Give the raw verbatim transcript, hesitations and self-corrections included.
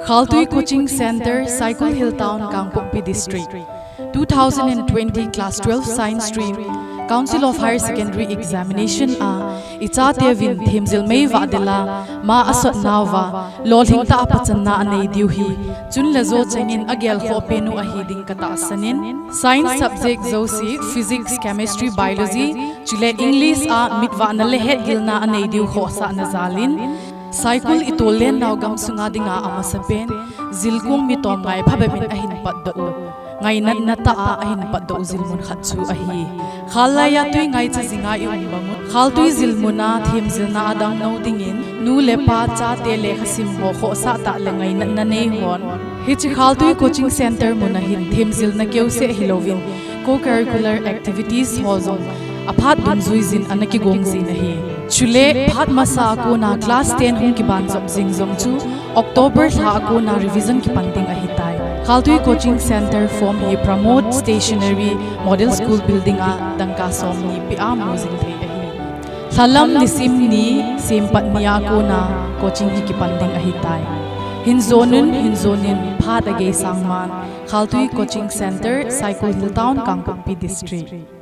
Khaltui Coaching Centre, Saikul Hill Town, Kangpokpi District. Two thousand and twenty Class twelve Science Stream Council of Higher Secondary Examination a ichateuvin themjil mei vah dela ma asot nauva lolhing tah a pachanna anei diu hi chun le jo chengin agelkhoh pen u ahi ding katahsan in, Science subject jouse, Physics, Chemistry, Biology, chule English a mitvahna le hetgilna anei diu khohsahna jalin, Saikul itol lennau gamsunga dinga amasapen jilkung mi tomngai phabep in ahin patdoh u, ngainatna tah a ahin patdoh u jilmun khat chu ahi. Khallai a tui ngaicha jinga i um bang u, Khaltui jilmun a themjilna adang nou dingin nu le pa, chate, lekhasim ho, khohsah tah le ngainatna nei hon hiche Khaltui Coaching Centre mun a hin themjilna keuseh hilouvin co-curricular activities ho jong aphat dungjuijin ana kigong jin ahi. Chule phat masa a kona class ten hung kibanjop jing jong chu October lha a kona revision kipan ding ahitai. Khaltui Coaching Centre form hi Pramod Stationery, Model School Building a dangka somni peh a mu jing thei ahi. Lhalam nisim ni, sempat ni a kona coaching hi kipan ding ahitai. Hin jon un, hin jon in, phat agei sangman. Khaltui Coaching Centre, Saikul Hill Town, Kangpokpi District.